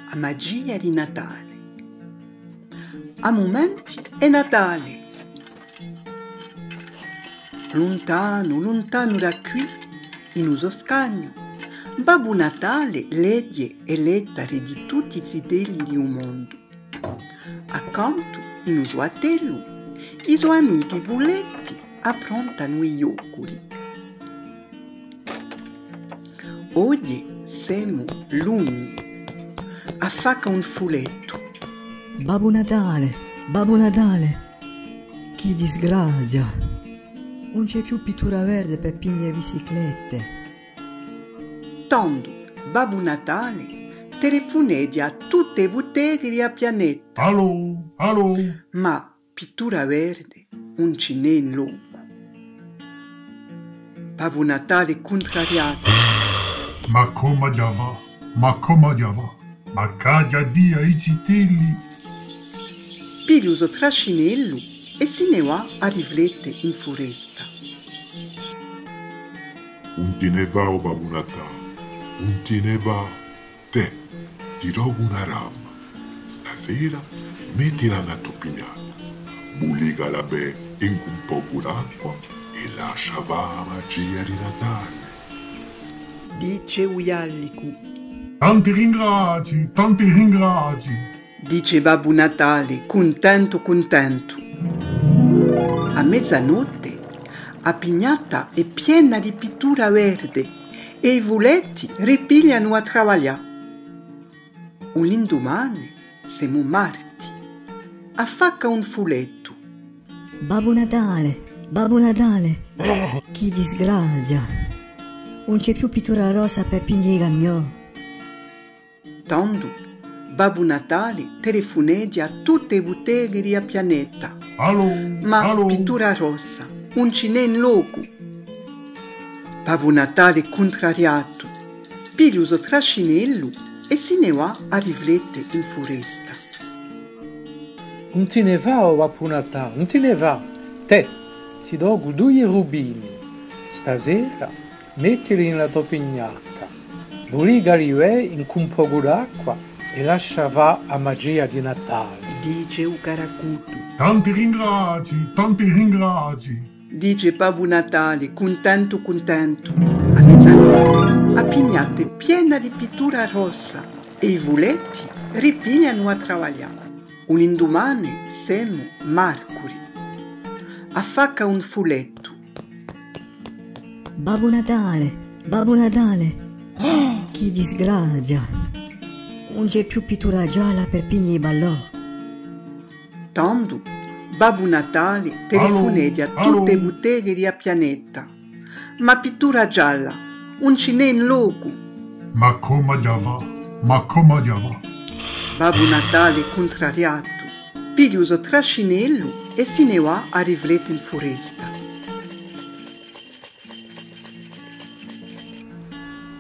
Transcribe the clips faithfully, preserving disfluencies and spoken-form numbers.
A magia di Natale. À mumenti hè Natale. Luntanu, luntanu da quì, in u so scagnu, Babbu Natale leghje e lettare di tutti i zitelli di u mondu. Accantu, in u so attellu, i so amichi bulletti approntanu i ghjoculi. Oghje semu l'undici. Affacca un fullettu. Babbu Natale, Babbu Natale, chì disgrazia! Ùn ci hè più pittura verde per pigne e biciclette. Tandu Babbu Natale telefuneghja à tutte e butteghe di a pianeta. Alò, alò! Ma pittura verde ùn ci n'hè in locu. Babbu Natale cuntrariatu. Ma comu aghju da fà? Ma comu aghju da fà? Ma ch'aghju da dì à i zitelli? Piglia u so trascinellu è si ne và à riflette in furesta. Ùn ti ne fà, o Babbu Natale, ùn ti ne fà. Tè, ti docu una rama. Stasera mettila in a to pignata. Bulicala bè incù un pocu d'acqua è lascia fà a magia di Natale. Dice u ghjallicu. Tanti ringrazi, tanti ringrazi. Dice Babbu Natale, cuntentu, cuntentu. À mezanotte, a pignata hè piena di pittura verde è i fulletti ripiglianu à travaglià. U lindumane semu marti. Affacca un fullettu. Babbu Natale, Babbu Natale, chì disgrazia! Ùn ci hè più pittura rossa per pigne i camiò. Tandu, Babbu Natale telefuneghja à tutte e butteghe di a pianeta. Alò, ma alò, pittura rossa ùn ci n'hè in locu. Babbu Natale cuntrariatu, piglia u so trascinellu è si ne và à riflette in furesta. Ùn ti ne fà, o Babbu Natale, ùn ti ne fà. Tè, ti docu duie rubine. Stasera mettili in a to pignata. Bulicali bè incù un pocu d'acqua è lascia fà a magia di Natale. Dice u caracutu. Tanti ringrazi, tanti ringrazi. Dice Babbu Natale, cuntentu, cuntentu. À mezanotte, a pignata hè piena di pittura rossa è i fulletti ripiglianu à travaglià. U lindumane semu marcuri. Affacca un fullettu. Babbu Natale, Babbu Natale, chì disgrazia! Ùn ci hè più pittura gialla per pigne i ballò. Tandu, Babbu Natale telefuneghja à tutte e butteghe di a pianeta. Ma pittura gialla ùn ci n'hè in locu. Ma comu aghju da fà? Ma comu aghju da fà? Babbu Natale cuntrariatu, piglia u so trascinellu è si ne và à riflette in furesta.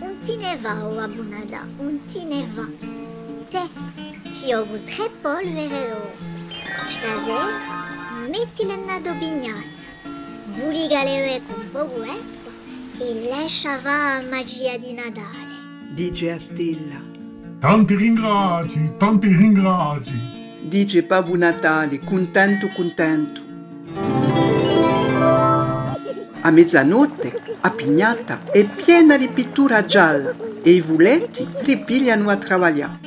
Ùn ti ne fà, o Babbu Natale, ùn ti ne fà. Tè, ti docu trè polvere d'oru. Stasera mettile in a to pignata. Bulicale bè cù un pocu d'acqua è lascia fà a magia di Natale. Dice a stella. Tanti ringrazi, tanti ringrazi. Dice Babbu Natale, cuntentu, cuntentu. À mezanotte, a pignata hè piena di pittura gialla è i fulletti ripiglianu à travaglià.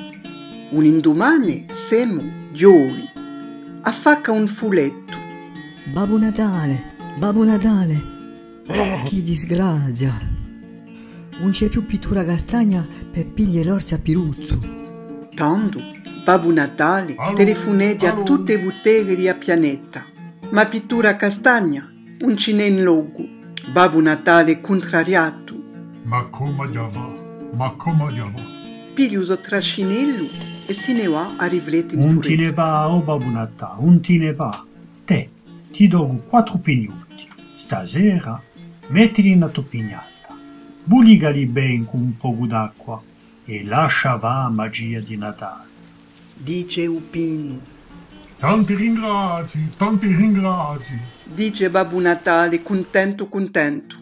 U lindumane semu ghjovi. Affacca un fullettu. Babbu Natale, Babbu Natale, chì disgrazia! Ùn ci hè più pittura castagna per pigne l'orzi à Piruzzu. Tandu, Babbu Natale telefuneghja à tutte e butteghe di a pianeta. Ma pittura castagna ùn ci n'hè in locu. Babbu Natale cuntrariatu. Ma comu aghju da fà? Ma comu aghju da fà? Piglia u so trascinellu è si ne và à riflette in furesta. Ùn ti ne fà, o Babbu Natale, ùn ti ne fà. Tè, ti docu quattru pignuti. Stasera mettili in a to pignata. Bulicali bè incù un pocu d'acqua è lascia fà a magia di Natale. Dice u pinu. Tanti ringrazi, tanti ringrazi. Dice Babbu Natale, cuntentu, cuntentu.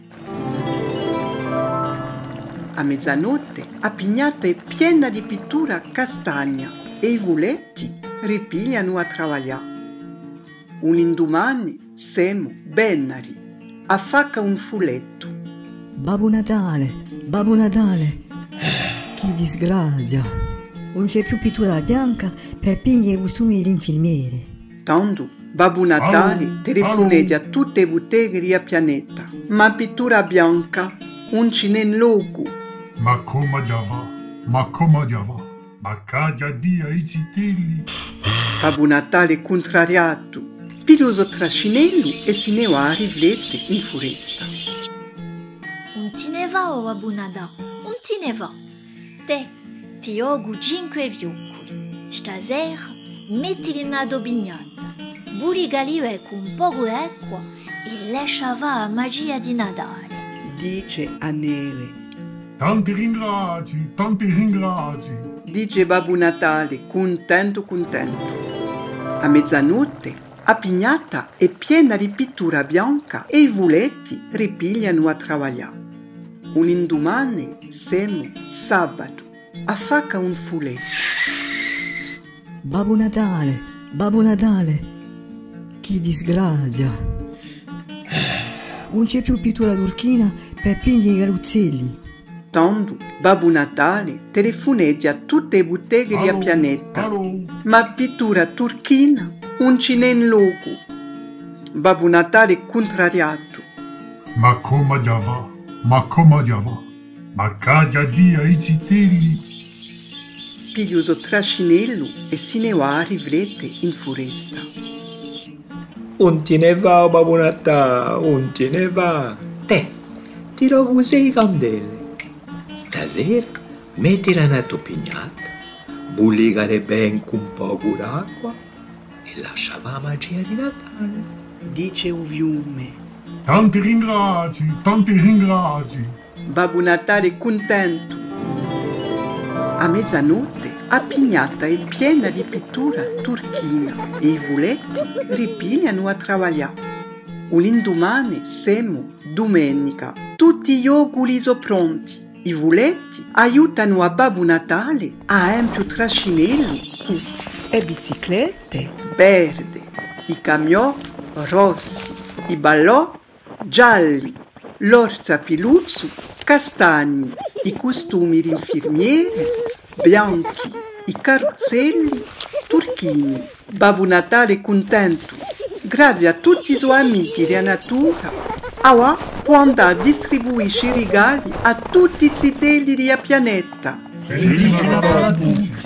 À mezanotte, a pignata hè piena di pittura castagna è i fuletti ripiglianu à travaglià. Un indumane semu vennari, affacca un fulettu. Babbu Natale, Babbu Natale, chì disgrazia! Ùn ci hè più pittura bianca per piglià i custumi di l'infirmiere. Tandu Babbu Natale telefuneghja à tutte e butteghe di a pianeta, ma pittura bianca ùn ci n'hè in locu. Ma comu aghju à fà? Ma comu aghju à fà? Ma ch'aghju à dì à i zitelli? Babbu Natale cuntrariatu, piglia u so trascinellu è si ne và à riflette in furesta. Ùn ti ne fà, o Babbu Natale, ùn ti ne fà. Tè, ti ghjocu cinque fioculi. Stasera mettili in a to pignata, bullicali bè cù un pocu d'acqua è lascia fà a magia di Natale, dice a neve. Tanti ringrazii, tanti ringrazii, dice Babbu Natale, cuntentu, cuntentu. À mezanotte, a pignata hè piena di pittura bianca è i fuletti ripiglianu à travaglià. Un indumane semu sabatu, affacca un fulettu. Babbu Natale, Babbu Natale, chì disgrazia! Ùn ci hè più pittura turchina per piglià i carruzzelli. Tandu Babbu Natale telefuneghja à tutte e butteghe di a pianeta, ma pittura turchina ùn ci n'hè in locu. Babbu Natale cuntrariatu. Ma comu aghju à fà? Ma comu aghju à fà? Ma ch'aghju à dì à i zitelli? Piglia u so trascinellu è si ne và à riflette in furesta. Ùn ti ne fà, o Babbu Natale, ùn ti ne fà. Tè, ti ghjocu sei candele. Stasera mettila in a to pignata, bullicali bè cù un pocu d'acqua è lascia fà a magia di Natale, dice u fiume. Tanti ringrazii, tanti ringrazii. Babbu Natale cuntentu. À mezanotte, a pignata hè piena di pittura turchina è i fuletti ripiglianu à travaglià. U lindumane semu dumenica. Tutti i ghjoculi sò pronti. I fuletti aiutanu à Babbu Natale à empie u trascinellu cù e biciclette verde, i camiò rossi, i ballò gialli, l'orsu à piluzzu castagni, i custumi d'infirmiere bianchi, i carruzzelli turchini. Babbu Natale cuntentu, grazie à tutti i so amichi di a natura, avà pò andà à distribuisce i rigali à tutti i zitelli di a pianeta. Felice Natale à tutti!